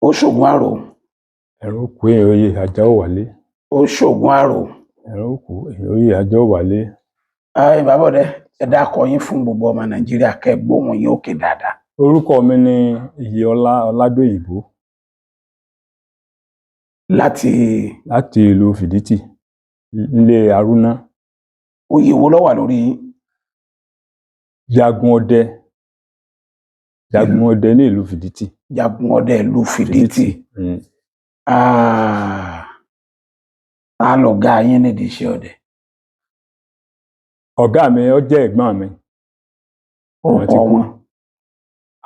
Ó ṣògùn àrò. Ẹ̀rọ kù èèyàn oyè ajá ò wálé. Ó ṣògùn àrò. Ẹ̀rọ kù èèyàn oyè ajá ò wálé. Ẹ bàbá ọdẹ, ẹ dákọ yín fún gbogbo ọmọ Nàìjíríà kẹ́ gbóhùn yín òkè dáadáa. Orúkọ mi ni Iyèọlá Ọládòyìnbó. Láti? Láti ìlú Fìdítì, nílé Arúná. Oyè wo ló wà lórí yín? Jagun ọdẹ, jagun ọdẹ ní ìlú Fìdítì. Jagun ọdẹ ìlú Fìdítì. Ah, ta lọ̀gá yín nídìí iṣẹ́ ọdẹ? Ọ̀gá mi, ó jẹ́ ẹ̀gbọ́n mi. Wọ́n ti Orúkọ kú. wọn?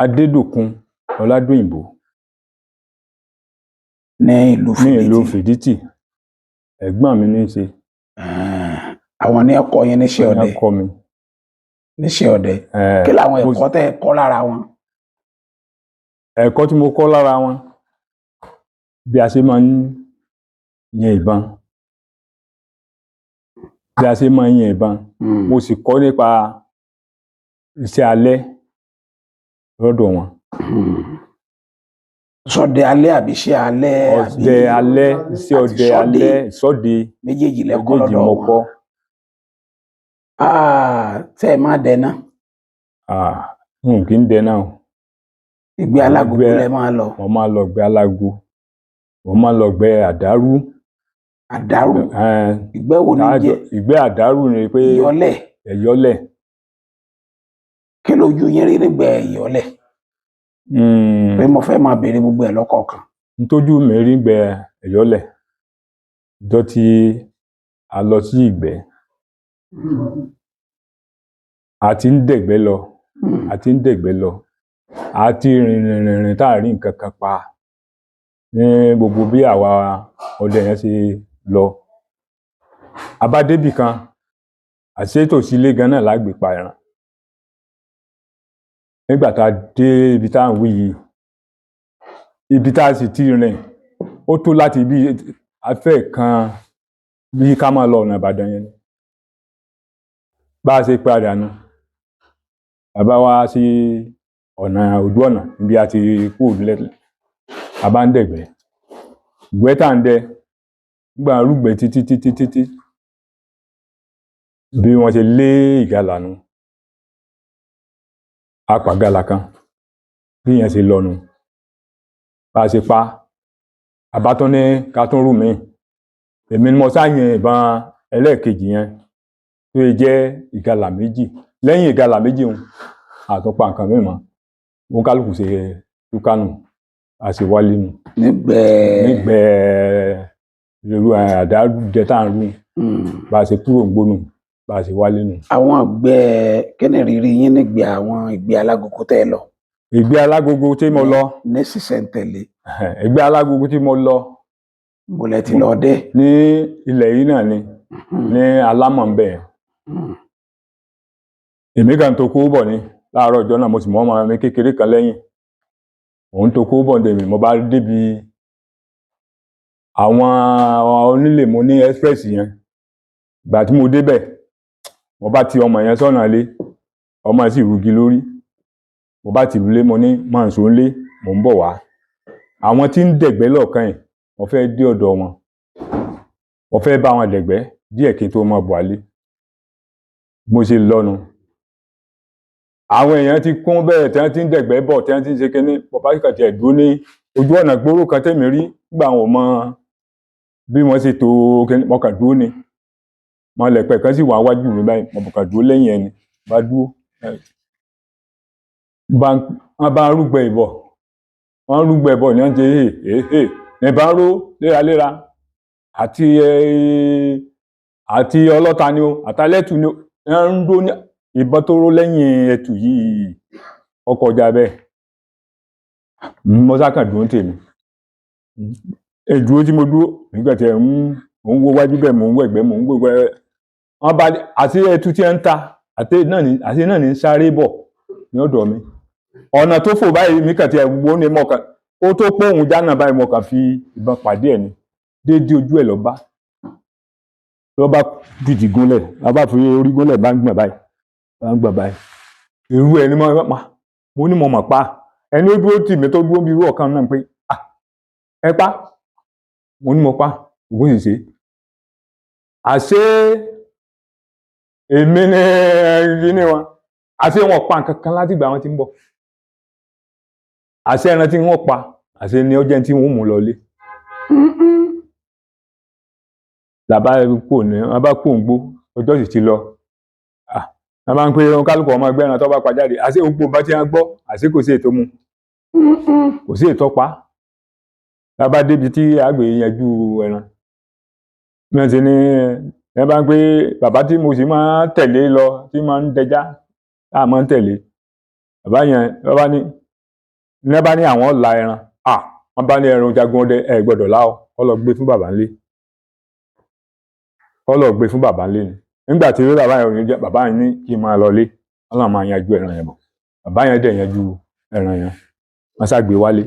Adédòkun Ọládòyìnbó. Ní ìlú Ní ìlú Fìdítì. Fìdítì, ẹ̀gbọ́n mi ní í ṣe. Ah, àwọn ní ẹ̀kọ́ yín níṣẹ́ Wọ́n ní ọdẹ? kọ́ mi. Níṣẹ́ ọdẹ. Kí làwọn ẹ̀kọ́ tẹ́ ẹ kọ́ lára wọn? Ẹ̀kọ́ tí mo kọ́ lára wọn, bí a ṣe máa ń yin ìbọn, bí a ṣe máa ń yin ìbọn. Mo sì kọ́ nípa iṣẹ́ alẹ́ lọ́dọ̀ wọn. Sọdẹ alẹ́ àbí iṣẹ́ alẹ́ àbí? Ọdẹ alẹ́, iṣẹ́ Àti ọdẹ sọdẹ. alẹ́, ìṣọ́de. Méjèèjì lẹ kọ́ Méjèèjì lọ́dọ̀ mo wọn. kọ́. Ah, tẹ́ ẹ má dẹná? Ah, n kì í dẹná o. Ìgbé alágogo lẹ máa lọ? Mo máa lọ gbẹ́ alágo, mo máa lọ gbẹ́ àdárú. Àdárù? Ìgbẹ́ wo ní jẹ́? Ìgbẹ́ àdárù ni pé Ìyọlẹ̀? Ẹ̀yọ́lẹ̀. Kí lójú yín rí nígbẹ́ ìyọlẹ̀? Pé mo fẹ́ máa béèrè gbogbo ẹ̀ lọ́kọ̀ọ̀kan. Ntójú mi rí gbẹ́ ẹ̀yọ́lẹ̀, ọjọ́ tí a lọ sí ìgbẹ́, a ti ń dẹ̀gbẹ́ lọ, a ti ń dẹ̀gbẹ́ lọ, a ti rìn rìn rìn rìn tá à rí nǹkan kan pa ní gbogbo bí àwa ọdẹ yẹn ṣe lọ. A bá débì kan, àṣé tòsí ilé gan náà la gbé pa ẹran. Nígbà tá a dé ibi tá à ń wí yìí, ibi tá a sì ti rìn, ó tó láti bí afẹ́ kan bí ká máa lọ ọ̀nà Ìbàdàn yẹn ni. Bá a ṣe padà nu, bàbá wa sí ọ̀nà ojú ọ̀nà níbi a ti kúrò nílẹ̀, a bá ń dẹ̀gbẹ́. Ìgbẹ́ tá à ń dẹ, nígbà rúgbẹ́ títí títí títí, bí wọ́n ṣe lé ìgalà nu. A pa ìgalà kan, bí ìyẹn ṣe lọ nu. Bá a ṣe pa, a bá tún ní ká tún rú míì. Èmi ni mo sá yin ìbọn ẹlẹ́ẹ̀kejì yẹn tó ṣe jẹ́ ìgalà méjì. Lẹ́yìn ìgalà méjì un, a tún pa nǹkan míì mọ́. Bóńkálùkù ṣe túká nù, a sì wálé nù. Nígbẹ́? Nígbẹ́ irú àdárúdẹ tá à ń rú. Bá a ṣe kúrò ńgbó nù, bá a ṣe wálé nù. Àwọn ìgbẹ́, kí ni ìrírí yín nígbẹ́ àwọn ìgbẹ́ alágogo tẹ́ ẹ lọ? Ìgbẹ́ alágogo tí mo lọ. Ní sísẹ̀ntẹ̀lé. Ìgbẹ́ alágogo tí mo lọ. Mo lẹ ti lọ dé? Ní ilẹ̀ yìí náà ni, ní Alámọ̀ ńbẹ̀ yẹn. Èmi kàn tó kó bọ̀ ni láàárọ̀ ọjọ́ náà, mo sì mú ọmọ mi kékeré kan lẹ́yìn. Mò ń tó kó bọ̀ tèmi, mo bá débi àwọn onílé mo ní express yẹn. Ìgbà tí mo débẹ̀, mo bá ti ọmọ yẹn sọ́nà ilé, ọmọ yẹn sì rugi lórí. Mo bá tì lulé, mo ní máa nìṣó ńlé, mò ń bọ̀ wá. Àwọn tí ń dẹ̀gbẹ́ lọ́ọ̀kan yìí, mo fẹ́ dé ọ̀dọ̀ wọn. Mo fẹ́ bá wọn dẹ̀gbẹ́ díẹ̀ kí n tó máa bọ̀ wálé. Mo ṣe lọ nu. Àwọn èèyàn ti kún bẹ́ẹ̀ tí wọ́n ti ń dẹ̀gbẹ́ bọ̀, tí wọ́n ti ń ṣe kinní. Mo bá kàn tiẹ̀ dúró ní ojú ọ̀nà gbóró kan tèmi rí nígbà wọn ò mọ bí wọ́n ṣe to kinní, mo kàn dúró ni. Mọ̀lẹ̀pẹ̀ kan sì wà wájú mi báyìí, mo kàn dúró lẹ́yìn ẹni. Bá dúró. Wọ́n bá ń rúgbẹ́ ìbọ̀. Wọ́n ń rúgbẹ́ ìbọ̀ ní wọ́n ṣe hè hè hè. Ní bá ń ró léraléra. Àti ọlọ́ta ni o, àtàlẹ́tù ni o. Wọ́n ń ró ní ìbọn tó ró lẹ́yìn ẹtù yìí. Ó kọjá bẹ́ẹ̀. Mo sá kàn dúró ń tèmi. Ìdúró tí mo dúró, nígbà tí ẹ̀ ń, mò ń wo wájú bẹ́ẹ̀, mò ń wẹ̀gbẹ́, mò ń wò wẹ́. Wọ́n bá àti ẹtù tí ẹ ń ta, àti náà ní ń sáré bọ̀ ní ọ̀dọ̀ mi. Ọ̀nà tó fò báyìí, mi kàn tí ẹ wo ni mo kàn, ó tó pé òun jánà báyìí, mo kàn fi ìbọn pàdé ẹ̀ ni. Dédé ojú ẹ̀ lọ bá. Lọ bá dìdì gúnlẹ̀, lọ bá fi orí gúnlẹ̀, bá ń gbọ̀n báyìí, bá ń gbọ̀n báyìí. Irú ẹni mo ní mo mọ̀ pa. Ẹni ó dúró tì mí tó dúró bí irú ọ̀kan náà pé, ah. Ẹ pa. Mo ní mo pa. Ògún sì ṣe. Àṣé èmi ní kíní wọn, àṣé wọn pa nǹkan kan láti ìgbà wọn ti ń bọ̀. Àṣé ẹran tí wọ́n pa, àṣé ni ó jẹ́ tí wọ́n mú lọlé. Làbá kò ní wọn bá kò ń gbó, ọjọ́ sì ti lọ. Wọn bá ń pè wọn, kálukú ọmọ ẹgbẹ́ ẹran tó bá pa jáde. Àṣé gbogbo bá ti ń gbọ́, àṣé kò sí ètò mu, kò sí ètò pa. Làbá débi tí àgbè yanjú ẹran, bí wọ́n ti ní ẹ bá ń pè bàbá tí mo sì máa ń tẹ̀lé lọ, tí máa ń dẹja, tá a máa ń tẹ̀lé bàbá yẹn, bàbá ní ní bá ní àwọn la ẹran. Wọ́n bá ní ẹran jagun ọdẹ ẹ gbọ́dọ̀ lá ọ, kọ́ lọ gbé fún bàbá ńlé, kọ́ lọ gbé fún bàbá ńlé ni. Nígbà tí bàbá yẹn ò ní jẹ́, bàbá yẹn ní kí n máa lọ lé, wọ́n náà máa yanjú ẹran yẹn bọ̀. Bàbá yẹn dẹ̀ yanjú ẹran yẹn, wọ́n ṣàgbé wálé.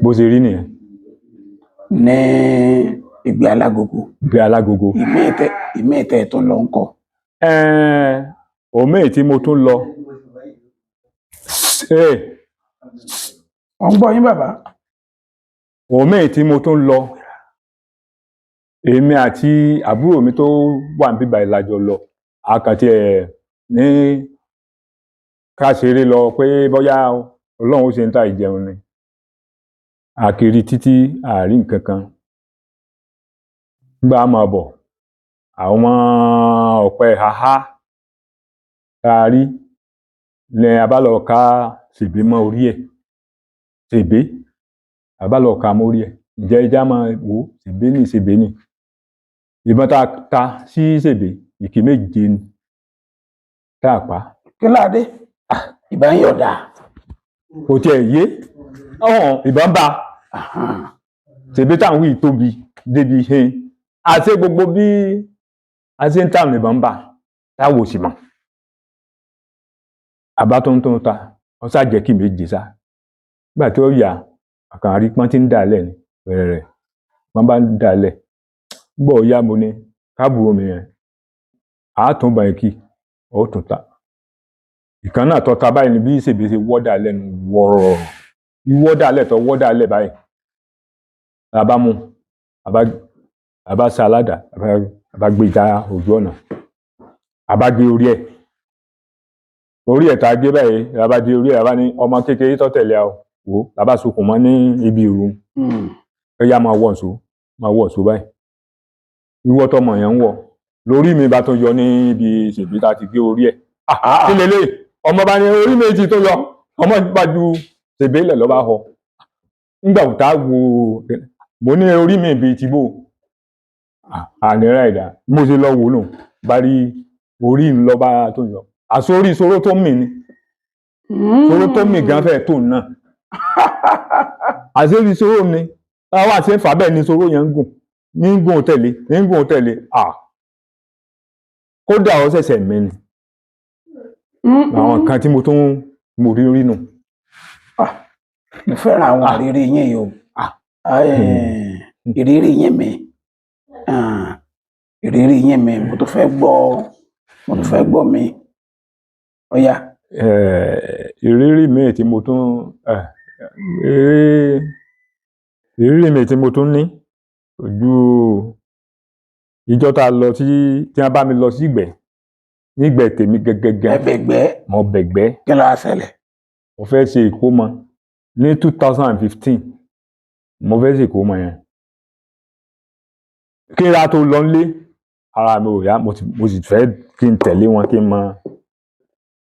Bó ṣe rí nìyẹn. Ní ìgbé alágogo. Ìgbé alágogo. Ìmí ìtẹ́ tó lọ ń kọ́. Òmíì tí mo tún lọ. Wọ́n ń gbọ́ yín, bàbá. Òmíì tí mo tún lọ, èmi àti àbúrò mi tó wà ní bíbá ìlàjọ lọ, àkàtì ẹ̀ ní ká ṣeré lọ pé bóyá Ọlọ́run ó ṣe ń ta ìjẹun ni. Àkiri títí àárín nǹkan kan. Nígbà máa bọ̀, àwọn ọ̀pẹ haha tá a rí ní a bá lọ ká ṣèbé mọ́ orí ẹ̀. Ṣèbé a bá lọ ká mọ́ orí ẹ̀. Ǹjẹ́ ẹja máa wò ó, ṣèbé ní ṣèbé ní. Ìbọn tá a ta sí ṣèbé ìkí méje ni tá a pa. Kí láadé? Ìbá ń yọ̀dà. Kò tiẹ̀ yé ọ̀hún, ìbọn bá ṣèbé táwọn wí tóbi débi he. Àti gbogbo bí a ṣe ń tà ní ìbọn bá táwọn ò sì mọ̀. Àbá tó ń tó ń ta, ọ sá jẹ́ kí méje sá. Nígbà tí ó yà, àkànrí pọ́n tí ń dà lẹ̀ ni wẹ̀rẹ̀rẹ̀. Wọ́n bá ń dà lẹ̀. Gbọ́ ọ̀yá mo ní káàbùrò mi yẹn. A tún bá kí, ó tún ta. Ìkan náà tọ́ ta báyìí ni bí ṣèbé ṣe wọ́ dà lẹ́nu wọ̀rọ̀. Wọ́ dà lẹ̀ tọ́ wọ́ dà lẹ̀ báyìí. La bá mú, a bá sa aládàá, a bá gbé já ojú ọ̀nà. A bá gbé orí ẹ̀. Orí ẹ̀ tá a gé báyìí, la bá di orí ẹ̀, la bá ní ọmọ kékeré tó tẹ̀lé a wò, la bá sokùn mọ́ ní ibi ìrù. Ó yá, máa wọ̀ ǹso, máa wọ̀ ǹso báyìí. Wíwọ́ tọmọ yẹn ń wọ̀. Lórí mi bá tún yọ ní ibi ṣèbí tá a ti gé orí ẹ̀. Kí leléyìí? Ọmọ bá ní orí méjì tó yọ. Ọmọ bá ju ṣèbé lẹ̀ lọ́ bá họ. Nígbà tá a wo, mo ní orí mi bíi tìbò. Ànírà ìdá. Mo ṣe lọ wò nù. Bá rí orí ń lọ bá tó yọ. Àsórí ìṣòro tó mì ni. Ìṣòro tó mì gan fẹ́ tó náà. Àṣírí ìṣòro ni. Táwa ṣe ń fà bẹ́ẹ̀ ni ìṣòro yẹn ń gùn. Ní ń gùn tẹ̀lé, ní ń gùn tẹ̀lé. Kódà ó ṣẹ̀ṣẹ̀ mí ni. Àwọn kan tí mo tún mo rí rí nù. Mo fẹ́ràn àwọn ìrírí yín yìí o. Ìrírí yín mi. Ìrírí yín mi, mo tún fẹ́ gbọ́, mo tún fẹ́ gbọ́ mi. Ó yá. Ìrírí mi tí mo tún ìrírí mi tí mo tún ní ojú ìjọ tá a lọ sí, tí wọ́n bá mi lọ sí ìgbẹ́, nígbẹ́ tèmi gẹ́gẹ́gẹ́. Ẹbẹ̀gbẹ́. Mo bẹ̀gbẹ́. Kí ló wá ṣẹlẹ̀? Mo fẹ́ ṣe ìkómọ ní 2015. Mo fẹ́ ṣe ìkómọ yẹn. Kí n ra tó lọ nílé, ara mi ò yá, mo sì fẹ́ kí n tẹ̀lé wọn kí n mọ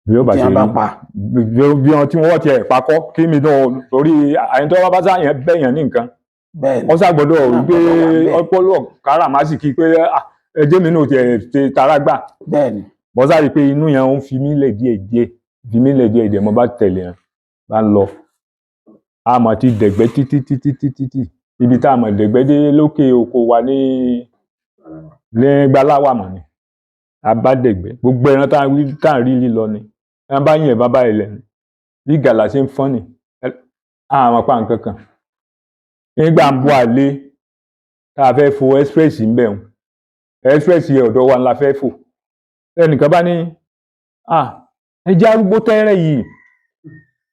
bí ó bá Tí ṣe wọ́n bá rí. pa. Bí wọn tí wọ́n tiẹ̀ pakọ́ kí mi náà torí àyìn tó bá sáyẹn bẹ̀yàn ní nǹkan. Bẹ́ẹ̀ni. Wọ́n ṣàgbọ́dọ̀ Náà wípé gbọ́dọ̀ wà ńbẹ̀. ọpọlọ káràmásìkí pé ẹjẹ́ mi náà tiẹ̀ ṣe tara gbà. Bẹ́ẹ̀ni. Mo sáré pé inú yẹn ń fi mí lẹ̀ díẹ̀ díẹ̀, fi mí lẹ̀ díẹ̀ díẹ̀, mo bá tẹ̀lé yẹn, bá ń lọ. A máa ti dẹ̀gbẹ́ títí títí títí tí ibi tá a mọ̀ dẹ̀gbẹ́ dé lókè oko wa ní Gbaláwà mọ̀ ni. A bá dẹ̀gbẹ́, gbogbo ẹran tá a rí lílọ ni. Ẹran bá yìn bá báyìí lẹ́nu. Bí gàlà ṣe ń fọ́n ni. A mọ̀ pa nǹkan kan. Nígbà ń bọ̀ àlé tá a fẹ́ fo express ń bẹ̀ wọ́n. Express yẹn ọ̀dọ̀ wa la fẹ́ fò. Ẹnìkan bá ní, ẹ jẹ́ arúgbó tẹ́rẹ̀ yìí.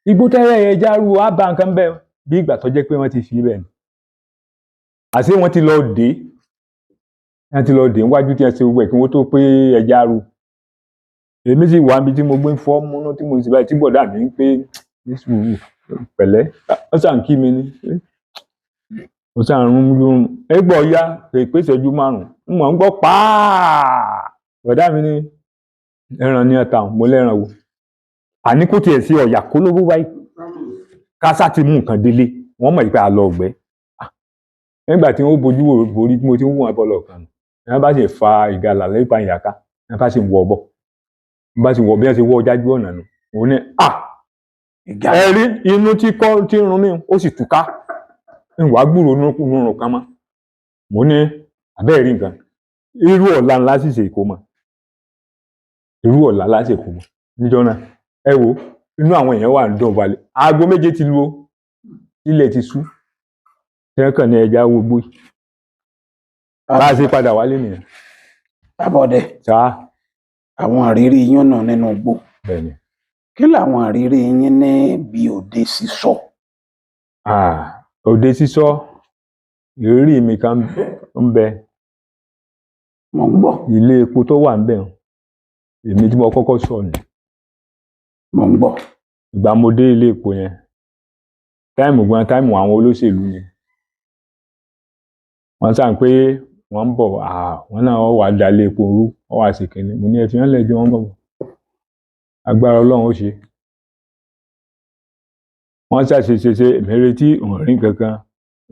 Igbó tẹ́rẹ̀ yẹn jẹ́ arúgbó, á bá nǹkan bẹ́ẹ̀. Bí ìgbà tó jẹ́ pé wọ́n ti fi ibẹ̀ ni, àṣé wọ́n ti lọ dé, wọ́n ti lọ dé níwájú tí wọ́n ṣe gbogbo ẹ̀ kí wọ́n tó pé ẹja ru. Èmi sì wà níbi tí mo gbé ń fọ́ múnú tí mo sì báyìí tí bọ̀dá mi ń pé ní sùúrù pẹ̀lẹ́, wọ́n sàn kí mi ní, mo sàn ń rún lóhùn. Ẹgbẹ́ ọ̀ya pé ìṣẹ́jú 5, n mọ̀ ń gbọ́ pàá. Bọ̀dá mi ní ẹran ní ọ̀tá, mo lẹ́ran wo, àní kó tiẹ̀ sí ọ̀yà kó lówó báyìí, kásá ti mú nǹkan délé, wọ́n mọ̀ pé a lọ ọ̀gbẹ́. Nígbà tí wọ́n bójú wò borí tí mo ti ń wọ̀n bọ́ lọ́ọ̀kan nù, wọ́n bá sì fa ìgalà lẹ́pa ìyàká, wọ́n bá sì wọ̀ ọ̀bọ, wọ́n bá sì wọ̀ bí wọ́n ṣe wọ́ ọjà ju ọ̀nà nù. Òun ní à ẹ rí inú tí kọ́ tí ń run mí, ó sì túká, ń wàá gbúròó nínú kan mọ́. Mo ní àbẹ́ẹ̀ rí nǹkan, irú ọ̀la ńlá sì ṣe ìkómọ, irú ọ̀la ńlá sì ìkómọ níjọ́ náà. Ẹ wo inú àwọn èèyàn wà ń dùn balẹ̀, aago 7 ti lu o, ilẹ̀ ti ṣú, tẹ́kàn ní ẹja wo gbó bá a ṣe padà wálé nìyẹn. Bàbá ọdẹ, Sáà. Àwọn àrírí yín nù nínú igbó. Bẹ́ẹ̀ni. Kí làwọn àrírí yín níbi òde sísọ? Òde sísọ, ìrírí mi kan ń bẹ. Mo ń gbọ́. Ilé epo tó wà ń bẹ̀, èmi tí mo kọ́kọ́ sọ ni. Mo ń gbọ́. Ìgbà mo dé ilé epo yẹn, táìmù gan táìmù àwọn olóṣèlú ni. Wọ́n sàn pé wọ́n ń bọ̀, wọ́n náà wà dá ilé epo rú, wọ́n wà sí kínní. Mo ní ẹ fi wọ́n lẹ̀ jẹ́ wọ́n bọ̀. Agbára Ọlọ́run ó ṣe. Wọ́n ṣàṣe ṣe ṣe, èmi retí òǹrí kankan.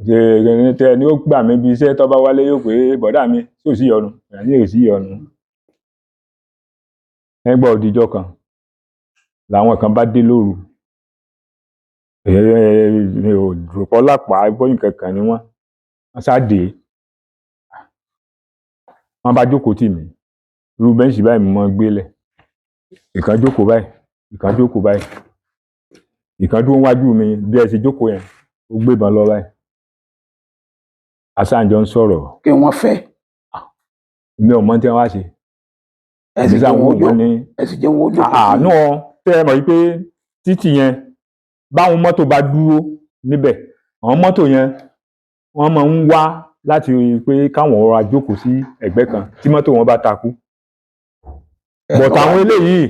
Ṣé ẹni tẹ́ ni ó gbà mí bí iṣẹ́ tó bá wálé yóò pé bọ̀dá mi tí ò sí ìyọnu, ìyá ní ò sí ìyọnu. Nígbà òdìjọ́ kan làwọn kan bá dé lóru. Mi ò rò pé ọlọ́pàá gbọ́ nǹkan kan ni wọ́n. Wọ́n sá dé. Wọ́n bá jókòó tì mí. Irú bẹ́ǹṣì báyìí mo máa ń gbé lẹ̀. Ìkan jókòó báyìí, ìkan jókòó báyìí. Ìkan dúró wájú mi bí ẹ ṣe jókòó yẹn, ó gbé ìbọn lọ báyìí. Asáǹjọ ń sọ̀rọ̀. Kí wọ́n fẹ́. Èmi ò mọ̀ tí wọ́n wá ṣe. Ẹ sì jẹ́ wọn ó jókòó. Ẹ sì jẹ́ wọn ó jókòó. Àánú ọ tẹ́ ẹ mọ̀ wípé títì yẹn báwọn mọ́tò bá dúró níbẹ̀, àwọn mọ́tò yẹn wọ́n máa ń wá láti pé káwọn rọra jókòó sí ẹ̀gbẹ́ kan tí mọ́tò wọn bá takú. Bọ̀tà àwọn eléyìí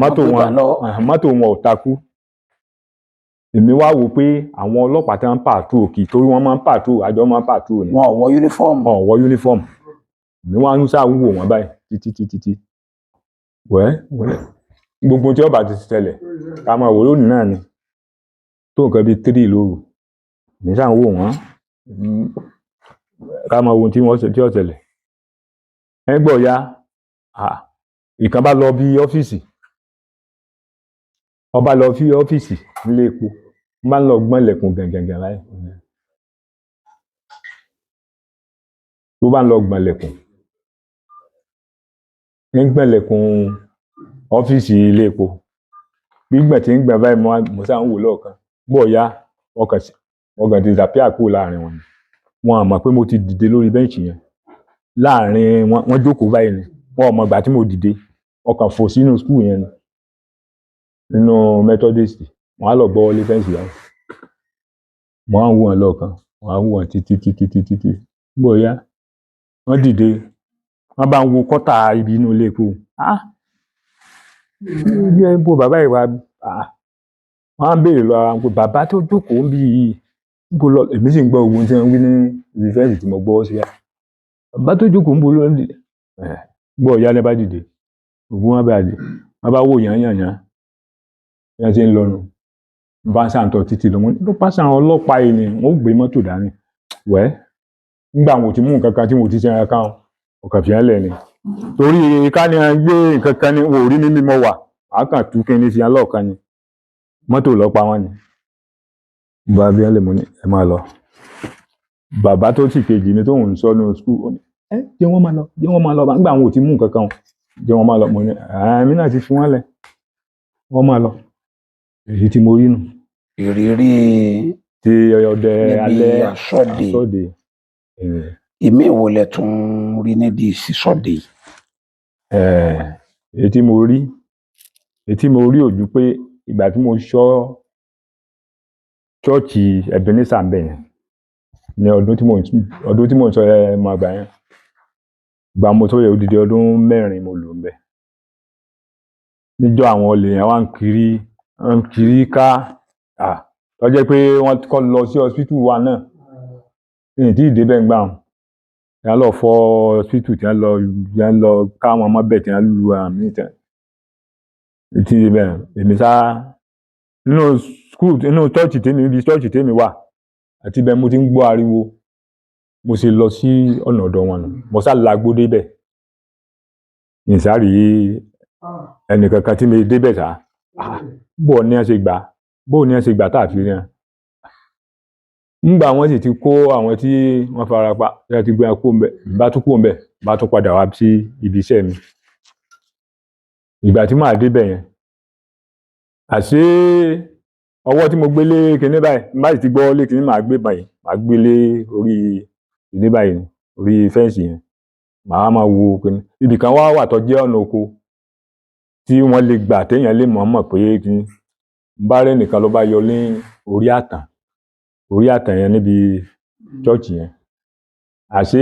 mọ́tò wọn ò takú. Èmi wá wò pé àwọn ọlọ́pàá tí wọ́n ń pàtrò kì torí wọ́n máa ń pàtrò, àjọ máa ń pàtrò ni. Wọn ò wọ yúnífọ́ọ̀mù. Wọn ò wọ yúnífọ́ọ̀mù. Èmi wá ń sá wò wọ́n báyìí títí títí títí. Wẹ́ gbogbo tí ó bá ti ṣẹlẹ̀ ká máa wò lónìí náà ni. Tó nǹkan bíi 3 lóru. Èmi sá ń wò wọ́n. Ká máa wo ohun tí wọ́n tí ó ṣẹlẹ̀. Ẹ gbọ́ ya, ìkan bá lọ bí ọ́fíìsì. Ó bá lọ sí ọ́fíìsì nílé epo. Wọ́n bá ń lọ gbọ́n ilẹ̀kùn gàngàngàn láyé. Tó bá ń lọ gbọ́n ilẹ̀kùn. Ń gbọ́n ilẹ̀kùn ọ́fíìsì ilé epo. Gbígbọ̀n tí ń gbọ̀n báyìí mo sá ń wò lọ́ọ̀kan. Bó ya, ọkàn ti disappear kúrò láàrin wọn. Wọn ò mọ̀ pé mo ti dìde lórí bẹ́ǹṣì yẹn. Láàrin wọn, wọ́n jókòó báyìí ni. Wọn ò mọ̀ ìgbà tí mo dìde. Ọkàn fò sínú school yẹn ni. Nínú Methodist. Wọ́n á lọ gbọ́ wọlé fẹ́ǹsì yẹn. Wọ́n á wò wọ́n lọ́ọ̀kan. Wọ́n á wò wọ́n títí títí títí títí. Bó ya, wọ́n dìde. Wọ́n bá ń wo kọ́tà ibi inú ilé epo. Bí ẹ ń bo bàbá yìí wá. Wọ́n á béèrè lọ ara wọn pé bàbá tó jókòó ń bí yìí. Ń bo lọ, èmi sì ń gbọ́ ogun tí wọ́n ń wí ní ibi fẹ́ǹsì tí mo gbọ́ sí ya. Bàbá tó jókòó ń bo lọ ní. Bó ya ni bá dìde. Ògún wọn bá dìde. Wọ́n bá wò yán yán yán. Bí wọ́n ṣe ń lọ nù. Bá ń sàǹtọ̀ títí lọ. Wọ́n ní ló pàṣẹ àwọn ọlọ́pàá yìí ni wọ́n ó gbé mọ́tò dání. Wẹ́ nígbà wọn ò ti mú nǹkan kan tí wọn ò ti ṣe nǹkan kan ọkàn fi hàn lẹ̀ ni. Torí ká ní a gbé nǹkan kan ni wọn ò rí ní mímọ́ wà. A kàn tú kí ni fi hàn lọ́ọ̀kan ni. Mọ́tò lọ pa wọ́n ni. Bàbá bí wọ́n lè mú ní ẹ máa lọ. Bàbá tó sì kejì ni tóun ń sọ ní skul. Ó ní ẹ jẹ́ wọ́n máa lọ, jẹ́ wọ́n máa lọ. Nígbà wọn ò ti mú nǹkan kan, jẹ́ wọ́n máa lọ. Mo ní àmì náà ti fi wọ́n lẹ̀. Wọ́n máa lọ. Èyí tí mo rí nù. Ìrírí Ti ọdẹ alẹ́ asọ́de. Ìmí wo lẹ tún rí nídìí sísọdẹ? Èyí tí mo rí, èyí tí mo rí ò ju pé ìgbà tí mo ṣọ́ Chọ́ọ̀chì Ebenezer ń bẹ̀ yẹn ní ọdún tí mò ń ọdún tí mò ń sọ ẹ mọ àgbà yẹn. Ìgbà mo tó yẹ odidi ọdún 4 mo lò ń bẹ̀. Níjọ́ àwọn olè yẹn wá ń kiri ká, tó jẹ́ pé wọ́n kọ́ lọ sí hospital wa náà. Mi ì tí ì débẹ̀ ńgbà wọn. Tí wọ́n lọ fọ́ hospital, tí wọ́n lọ ká wọn mọ́bẹ̀, tí wọ́n lu àmì tí tí bẹ́ẹ̀. Èmi sá nínú school, nínú church tèmi, ibi church tèmi wà, àti ibẹ̀ mo ti ń gbọ́ ariwo. Mo sì lọ sí ọ̀nà ọ̀dọ̀ wọn nù. Mo sá lagbó débẹ̀. N sá rí ẹnìkankan tí mi débẹ̀ sá. Bó ní wọ́n ṣe gbà, bó ní wọ́n ṣe gbà tá a fi rí wọn. Ńgbà wọ́n sì ti kó àwọn tí wọ́n fara pa, tí wọ́n ti gbé wọn kúrò ńbẹ̀, n bá tún kúrò ńbẹ̀, n bá tún padà wá sí ibi iṣẹ́ mi. Ìgbà tí màá débẹ̀ yẹn, àṣé ọwọ́ tí mo gbé lé kinní báyìí, n bá sì ti gbọ́ lé kinní, màá gbé báyìí, màá gbé lé orí kinní báyìí ni, orí fence yẹn. Màá máa wo kinní. Ibì kan wá wà tó jẹ́ ọ̀nà oko tí wọ́n lè gbà téèyàn lè mọ̀ọ́mọ̀ pé kinní. N bá rẹ́nìkan ló bá yọ ní orí àtàn, orí àtàn yẹn níbi church yẹn. Àṣé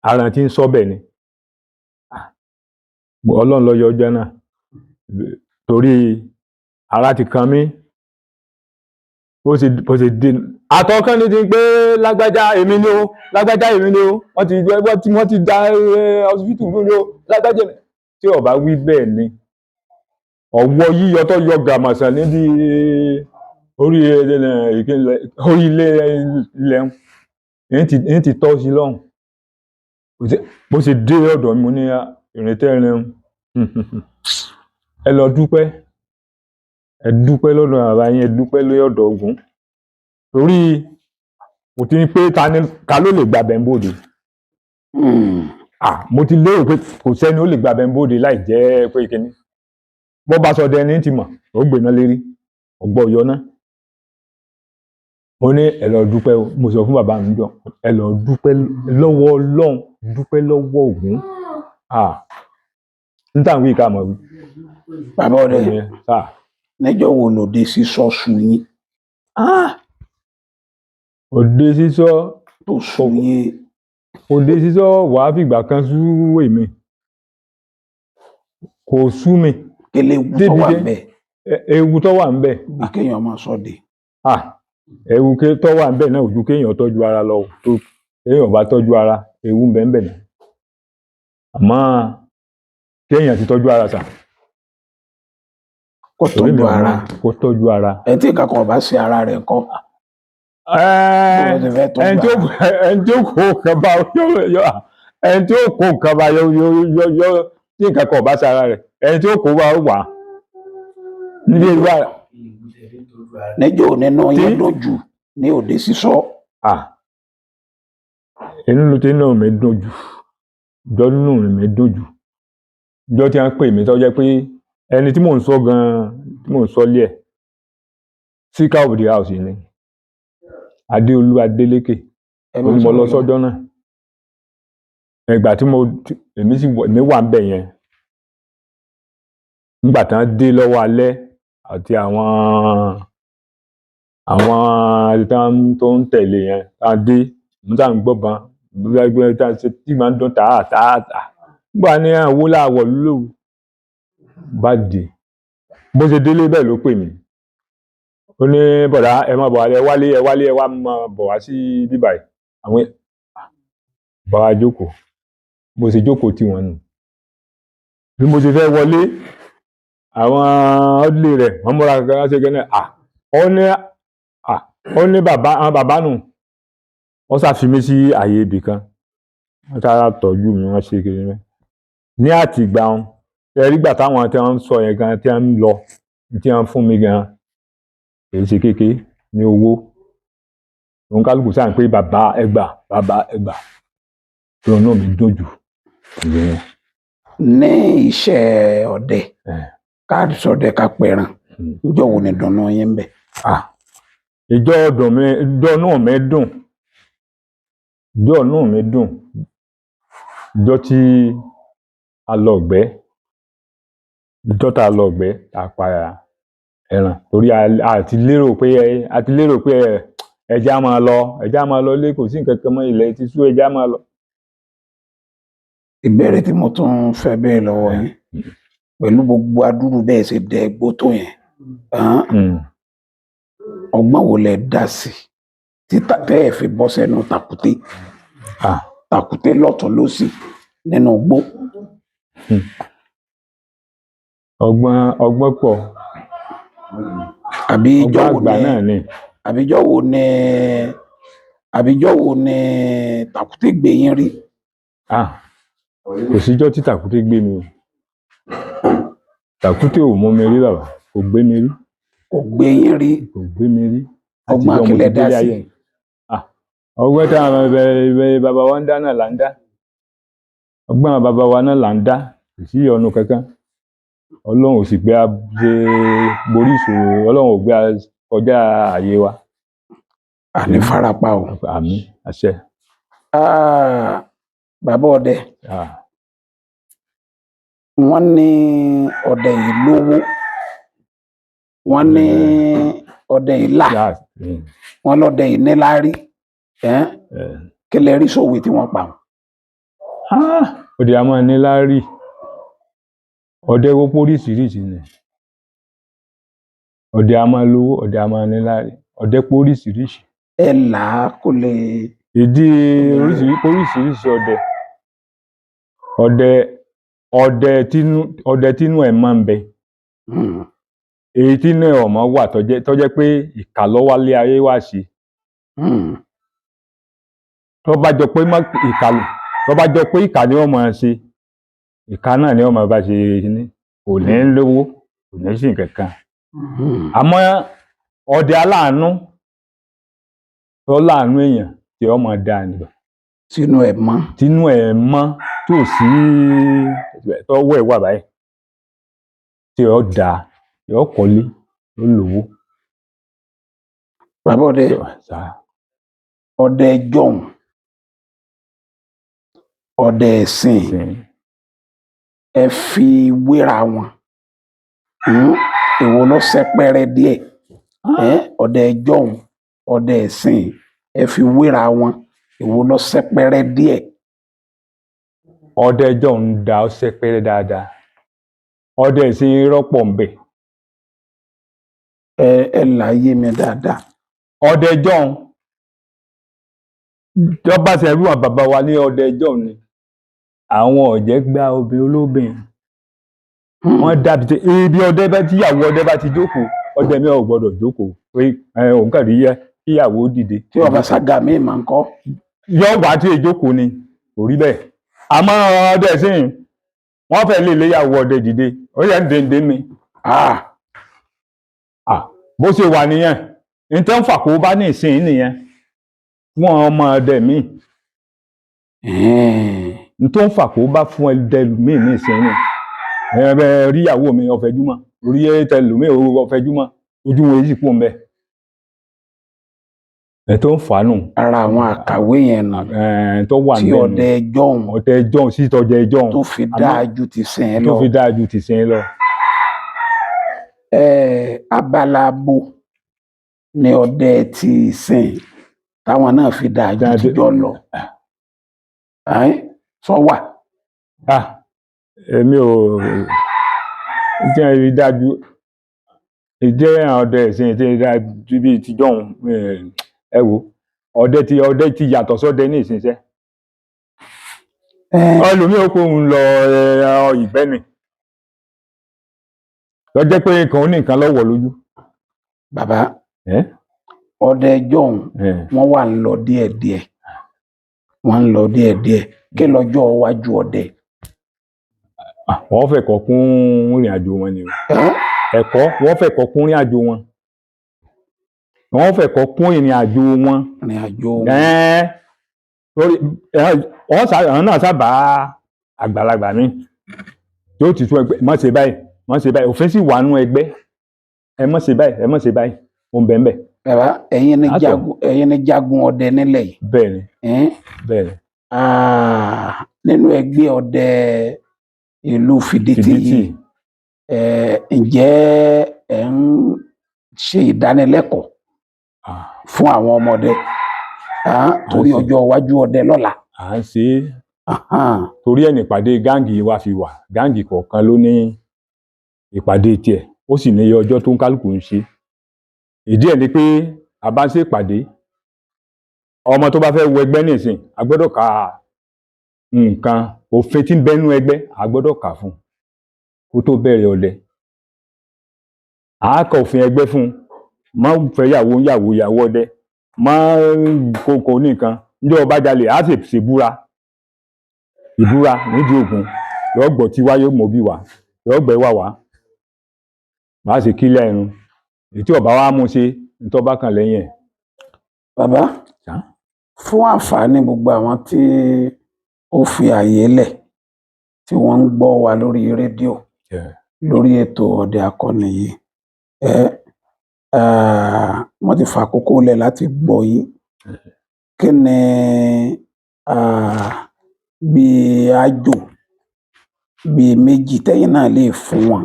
aran tí ń ṣọ́bẹ̀ ni. Ọlọ́run ló yọ ọjọ́ náà. Torí ara ti kan mí. Bó ṣe dé. Àtọkán ní ti pé lágbájá èmi ni o, lágbájá èmi ni o. Wọ́n ti da hospital rú ni o, lágbájá èmi. Tí ó bá wí bẹ́ẹ̀ ni, ọwọ́ yíyọ tó yọ gàmọ̀sán níbi orí orí ilé ilẹ̀ ń ti tọ́ sí lọ́hùn. Bó ṣe dé ọ̀dọ̀ mi, mo ní ìrìn tẹ́ rin, ẹ lọ dúpẹ́, ẹ dúpẹ́ lọ́dọ̀ bàbá yín, ẹ dúpẹ́ lọ́dọ̀ Ògún. Torí mo ti ní pé ta ló lè gba bẹ̀ ń bòde. Mo ti lérò pé kò sẹ́ni ó lè gba bẹ̀ ń bòde láì jẹ́ pé kíní. Bó bá sọ dẹni tí mọ̀, ó gbéná lérí, ọgbọ́ yọ ná. Mo ní ẹ lọ dúpẹ́ o. Mo sọ fún bàbá mi jọ, ẹ lọ dúpẹ́ lọ́wọ́ Ọlọ́run, dúpẹ́ lọ́wọ́ Ògún. N tà ń wí ká mọ̀ wí. Bàbá ọdẹ, Sáà. níjọ́ wo lòde sísọ sú yín? Òde sísọ Tó sú yín. Òde sísọ wàá fìgbà kan sú èmi. Kò sú mi. Kele ewu tó Débi wà dé. ńbẹ̀? Ewu tó wà ńbẹ̀. Bí kéèyàn máa ṣọdẹ. Ewu tó wà ńbẹ̀ náà ò ju kéèyàn tọ́jú ara lọ. Tó téèyàn bá tọ́jú ara, ewu ń bẹ ńbẹ̀ náà. Àmọ́ kéèyàn ti tọ́jú ara sà. Kó Torí mi tọ́jú ò ara. Kó tọ́jú ara. Ẹ tí nǹkan kan ò bá ṣe ara rẹ̀ ńkọ́? Bó ló ti fẹ́ tọ́jú Ẹni tí ó ara? Ẹni tí ó kó nǹkan bá yọ yọ ẹni tí ó kó nǹkan bá yọ yọ yọ yọ tí nǹkan kan ò bá ṣe ara rẹ̀, ẹni tí ó kó bá wà níbi ìgbà. Níjọ́ nínú yín Tí? dùn jù ní òde sísọ? Inú tí inú mi dùn jù, ìjọ inú mi dùn jù, ìjọ tí wọ́n pè mí tó jẹ́ pé ẹni tí mò ń sọ gan-an, tí mò ń sọ lé ẹ̀, speaker of the house ni, Adéolú Adélékè. Ẹ Ó máa ní mo lọ sọ̀rọ̀. Sọ́jọ́ náà, ìgbà tí mo èmi sì èmi wà ń bẹ̀ yẹn nígbà tí wọ́n dé lọ́wọ́ alẹ́ àti àwọn tó ń tẹ̀lé yẹn tá a dé, mo sá ń gbọ́ban gbẹ́gbẹ́ tá a ṣe tí màá ń dún tàá tàá tàá nígbà ní àwọn láàwọ̀ lóru bá dé. Bó ṣe délé bẹ́ẹ̀ ló pè mí. Ó ní, "Bọ̀dá, ẹ má bọ̀ wá, ẹ wálé, ẹ wálé, ẹ wá máa bọ̀ wá sí bíbá yìí." Àwọn bá wa jókòó, bó ṣe jókòó tí wọ́n nù. Bí mo ṣe fẹ́ wọlé, àwọn ọ́dílé rẹ̀ wọ́n múra kankan ṣe kẹ́nẹ́. Ó ní ó ní bàbá, àwọn bàbá nù. Wọ́n ṣàfi mí sí ààyè ibì kan, wọ́n sára tọ́jú mi, wọ́n ṣe kiri mẹ́ ní àtìgbà wọn. Ẹ rí gbà táwọn tí wọ́n ń sọ yẹn gan, tí wọ́n ń lọ, tí wọ́n ń fún mi gan, kì í ṣe kékeré ní owó. Òun kálukú sáà ń pé, "Bàbá, ẹ gbà, bàbá, ẹ gbà." Tó inú mi dùn jù ìyẹn. Ní iṣẹ́ ọdẹ, ká ṣọdẹ, ká pẹran, níjọ́ wo ni dùnnú yín ń bẹ? Ìjọ ọdún mi, ìjọ inú mi dùn, ìjọ inú mi dùn, ìjọ tí a lọ gbẹ́, ìjọ tá a lọ gbẹ́, tá a pa Ẹran torí a ti lérò pé a ti lérò pé ẹja máa lọ, ẹja máa lọ lé, kò sí nǹkan kan mọ́, ilẹ̀ ti ṣú, ẹja máa lọ. Ìbéèrè tí mo tún fẹ́ béèrè lọ́wọ́ yín, pẹ̀lú gbogbo adúrú bẹ́ẹ̀ ṣe dẹ igbó tó yẹn, ọgbọ́n wo lẹ dá sí títà tẹ́ ẹ fi bọ́ sẹ́nu tàkúté, tàkúté lọ́tún lósì nínú igbó? Ọgbọ́n, ọgbọ́n pọ̀. Àbí ijọ́ Ọgbọ́n wo àgbà ni náà ni. Àbíjọ́ wo ni tàkúté gbé yín rí? Ah, kò síjọ́ tí tàkúté gbé mi o. Tàkúté ò mú mi rí bàbá, kò gbé mi rí. Kò gbé yín rí? Kò gbé mi rí. Ọgbọ́n Àtijọ́ mo kí lẹ ti dá délé sí? ayé. Ah, ọgbọ́n táwọn bàbá wa ń dá náà là ń dá. Ọgbọ́n àwọn bàbá wa náà là ń dá, kò sí ìyọnu kankan. Ọlọ́run ò sì gbé a ṣe borí ìṣòro, Ọlọ́run ò gbé a kọjá ààyè wa. Àní farapa o. Àmín, àṣẹ. Ah, bàbá ọdẹ, Ah, wọ́n ní ọdẹ yìí lówó, wọ́n ní ọdẹ yìí là, wọ́n lọ́dẹ yìí níláárí. Kí lẹ rí sòwe tí wọ́n pa wọ́n? Ah, ọdẹ a máa ní láárí. Ọdẹ wọ́pọ̀ oríṣiríṣi ni. Ọdẹ a máa lówó, ọdẹ a máa ní láárí. Ọdẹ pọ̀ oríṣiríṣi. Ẹ là á kó lè. Ìdí oríṣiríṣi, oríṣiríṣi ọdẹ. Ọdẹ tínú ẹ̀ máa ń bẹ. Èyí tínú ẹ̀ ọ̀mọ́ wà tó jẹ́ pé ìkà ló wálé ayé wá ṣe. Tó bá jọ pé má ìkà, tó bá jọ pé ìkà ni wọ́n máa ṣe, ìkà náà ni wọ́n máa bá ṣe ní, kò ní lówó, kò ní sí nǹkan kan. Àmọ́ ọdẹ aláàánú tó láàánú èèyàn tí ó máa dáa nìyẹn. Sínú ẹ̀ mọ́. Tínú ẹ̀ mọ́ tó sí tọ́wọ́ ẹ̀ wà báyìí tí ó dáa, yóò kọ́lé, yóò lówó. Bàbá ọdẹ, ọdẹ jọ̀hún, ọdẹ ẹ̀sìn, ẹ fi wéra wọn. Èwo ló sẹpẹrẹ díẹ̀? Ọdẹ jọ̀hún, ọdẹ ẹ̀sìn, ẹ fi wéra wọn, èwo ló sẹpẹrẹ díẹ̀? Ọdẹ jọ̀hún da ọsẹ péré dáadáa, ọdẹ ìsìn rọ́pọ̀ ń bẹ. Ẹ là yé mi dáadáa. Ọdẹ jọ̀hún tó bá ṣe rú àwọn bàbá wa ní ọdẹ jọ̀hún ni àwọn ọ̀jẹ̀ gba obìnrin olóbìnrin. Wọ́n dàbí tí ibi ọdẹ bá tíyàwó ọdẹ bá ti jókòó, ọdẹ mi ò gbọ́dọ̀ jókòó pé òun kàn rí yẹ kíyàwó dìde. Tí ọba sága mi máa ń kọ́. Yọ wá tí èjókòó ni, kò rí bẹ́ẹ̀. Àmọ́ ọdẹ sìn wọ́n fẹ́ lè léyàwó ọdẹ dìde, ó yẹ dèndé mi. Ah, bó ṣe wà nìyẹn, ní tẹ́ ń fàkóbá ní ìsìn nìyẹn fún ọmọ ọdẹ mi. Ní tó ń fàkóbá fún ọdẹ mi ní ìsìn ni ẹ bẹ rí ìyàwó mi ọ̀fẹ́júmọ́, orí tẹlòmíì ọ̀fẹ́júmọ́, ojú wọn èyí sì kú ń bẹ ẹ tó ń fà á nù. Ara àwọn àkàwé yẹn nà. Ẹ tó wà tí níbẹ̀ nù. Ọdẹ jọ̀hún Ọdẹ jọ̀hún sí tọjẹ jọ̀hún tó fi dáa ju ti sìn ẹ tó lọ. fi dáa ju tìsín lọ. Abala bo ni ọdẹ ti sìn táwọn náà fi dáa ju tìjọ lọ? Sọ wà. Ah, èmi ò jẹ́ rí dájú ìjẹ́ àwọn ọdẹ ìsìn tí rí dájú bíi tìjọ́hún. Ẹ wo, ọdẹ ti yàtọ̀ sọ́dẹ ní ìsinsẹ́. Ẹlòmíì ó kó òun lọ ìgbẹ́ ni lọ́jẹ́ pé nǹkan ó ní nǹkan lọ́wọ́ lójú. Bàbá ọdẹ jọ̀hún, wọ́n wà ń lọ díẹ̀díẹ̀, wọ́n ń lọ díẹ̀díẹ̀, kí lọ́jọ́ iwájú ọdẹ? Ah, wọ́n fẹ́ kọ́ kún ìrìn àjò wọn ni o. Ẹ̀kọ́, wọ́n fẹ́ kọ́ kún ìrìn àjò wọn, wọ́n fẹ́ kọ́ kún ìrìn àjò wọn. Ìrìn àjò wọn. Torí wọ́n àwọn náà sábà àgbàlagbà mi yóò ti tún ẹgbẹ́ má ṣe báyìí, má ṣe báyìí, òfin sì wà nú ẹgbẹ́, ẹ má ṣe báyìí, ẹ má ṣe báyìí, ó ń bẹ ń bẹ. Bàbá, ẹ̀yin ni Àtọ̀. jagun, ẹ̀yin ni jagun ọdẹ nílẹ̀ yìí. Bẹ́ẹ̀ ni. Bẹ́ẹ̀ ni. Ah, nínú ẹgbẹ́ ọdẹ ìlú Fìdítì Fìdítì yìí, ǹjẹ́ ẹ̀ ń ṣe ìdánilẹ́kọ̀ọ́ fún àwọn ọmọdé torí ọjọ́ iwájú ọdẹ lọ́la. À ń ṣe é torí ẹ̀ nípàdé gáǹgì wa fi wà. Gáǹgì kọ̀ọ̀kan ló ní ìpàdé tiẹ̀, ó sì ní iye ọjọ́ tó ń kálukú ń ṣe. Ìdí ẹ̀ ni pé a bá ń ṣe ìpàdé, ọmọ tó bá fẹ́ wọ ẹgbẹ́ nìsín, a gbọ́dọ̀ ka nǹkan òfin tí ń bẹ́nu ẹgbẹ́, a gbọ́dọ̀ kà fún un kó tó bẹ̀rẹ̀ ọdẹ. À á kọ òfin ẹgbẹ́ fún un: má fẹ́ yàwó yàwó yàwó ọdẹ, má kókó nìkan, níjọ́ ọba jalè, á sì ṣèbúra, ìbúra nídìí ògùn, yóò gbọ́ tí wá, yóò mọ̀ bí wá, yóò gbẹ́ wà wá, bá a ṣe kílẹ̀ ẹnu èyí tí ọba wa mú ṣe nítorí ọba kan lẹ́yìn ẹ̀. Bàbá, fún àǹfààní gbogbo àwọn tí ó fi ààyè lẹ̀ tí wọ́n ń gbọ́ wa lórí rédíò lórí ètò Ọdẹ Akọni yìí, wọ́n ti fàkókò lẹ̀ láti gbọ́ yín. Kí ni bí àjò bí méjì tẹ́yìn náà lè fún wọn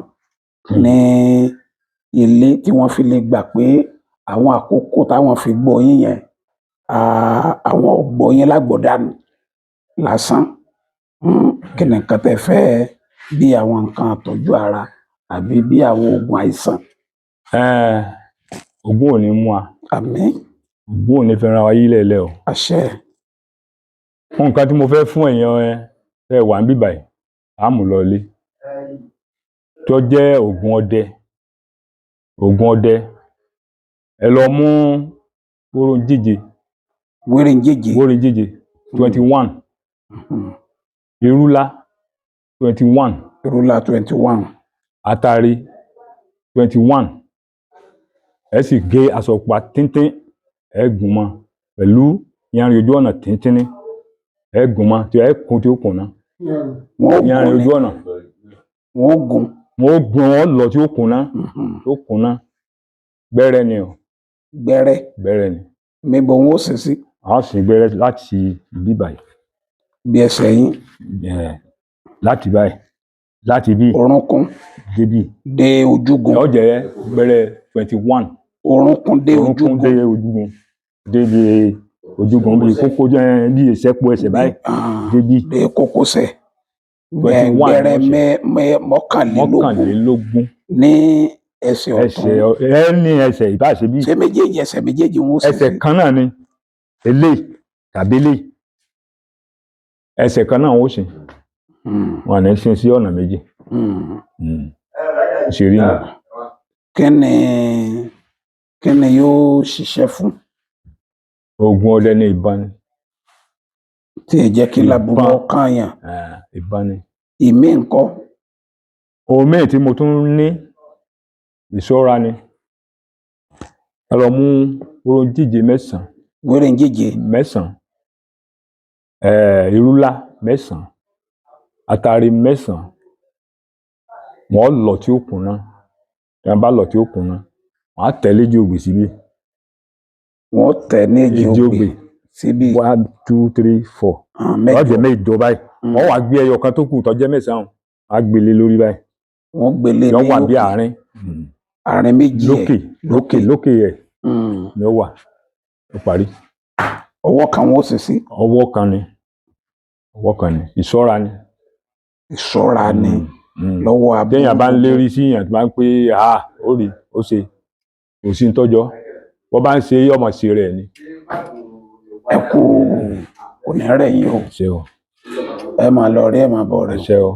ní ilé tí wọ́n fi lè gbà pé àwọn àkókò táwọn fi gbọ́ yín yẹn, àwọn ò gbọ́ yín lágbọ̀ọ́dànù lásán? Kí ni nǹkan tẹ́ fẹ́, bí àwọn nǹkan àtọ́jú ara àbí bí àwọn oògùn àìsàn? Ògún ò ní mú wa. Àmín. Ògún ò ní fẹ́ràn wa yílẹ̀ lẹ́ o. Àṣẹ. Nǹkan tí mo fẹ́ fún ẹ̀yin ẹ wà ń bíbà yìí, á mú lọ ilé tó jẹ́ ògùn ọdẹ. Ògùn ọdẹ, ẹ lọ mú wóró jíje. Wéré ń jèjì. Wóró jíje 21, irúlá 21, Irúlá 21. Atare 21. Ẹ sì gé aṣọ pupa tíntín, ẹ gùn mọ́ pẹ̀lú yanrìn ojú ọ̀nà tíntínní, ẹ gùn mọ́ tí ẹ kún tí ó kùn náà. Wọ́n ó yanrìn gùn ni. Ojú ọ̀nà. Wọ́n ó gùn. Wọ́n ó gùn, wọ́n lọ tí ó kùn náà, tó kùn náà. Gbẹ́rẹ́ ni o. Gbẹ́rẹ́. Gbẹ́rẹ́ ni. Níbo wọn ó sì sí? A sì gbẹ́rẹ́ láti ibi báyìí. Bí ẹsẹ̀ yín? Láti báyìí, láti bí Orúnkún. Débí. Dé ojúgun. Ó jẹ́ gbẹ́rẹ́ 21. Orúnkún dé orúnkún ojúgun. Dé ojúgun, débi ojúgun, bí kókó jẹ́ bí ìṣẹ́po ẹsẹ̀ báyìí, débí. Dé kókósẹ̀. 21. Gbẹ́rẹ́ Wọ́n ṣe. 21. 21. Ní ẹsẹ̀ ẹsẹ̀ ọ̀tún. Ẹ ní ẹsẹ̀ ìbáṣe bí. Ṣé méjèèjì, ẹsẹ̀ méjèèjì wọn ó sì Ẹsẹ̀ sí? kan náà ni, eléyìí tàbí eléyìí, ẹsẹ̀ kan náà ó sì wọn ní sin sí ọ̀nà méjì. Ṣe rí nù. Kí ni yóò ṣiṣẹ́ fún? Oògùn ọdẹ ní ìbọn ni. Tí ẹ jẹ́ kí láburú Ìbọn. ọkàn yàn. Ìbọn ni. Ìmí ńkọ́? Ohun míì tí mo tún ní, ìṣọ́ra ni. Ẹ lọ mú oró jíje 9. Wéré ń jèjì. 9, irúlá 9, atare 9. Wọ́n lọ tí ó kúnná. Tí wọ́n bá lọ tí ó kúnná, wọ́n á tẹ̀lé èjì ogbè síbí. Wọ́n tẹ̀ ní èjì èjì ogbè ogbè. Síbí. One, two, three, four. Wọ́n Mẹ́jọ. Jẹ́ 8 báyìí. Wọ́n wá gbé ẹyọ kan tó kù tó jẹ́ 9, á gbélé lórí báyìí. Wọ́n gbélé Yọ ní wà bí òkè. àárín. Àárín méjì ẹ̀. Lókè lókè lókè ẹ̀ ni ó wà. Ó parí. Ọwọ́ kan wọ́n sì sí. Ọwọ́ kan ni, ọwọ́ kan ni, ìṣọ́ra ni. Ìṣọ́ra ni lọ́wọ́ aburú. Téèyàn bá ń lérí sí èèyàn tó bá ń pé a ó rí ó ṣe, kò sí ń tọ́jọ́ wọ́n bá ń ṣe, ọmọ ṣe rẹ̀ ni. Ẹ kú, kò ní rẹ̀ yín o. Ṣe o. Ẹ máa lọ rí, ẹ máa bọ̀ rẹ o. Ṣe o.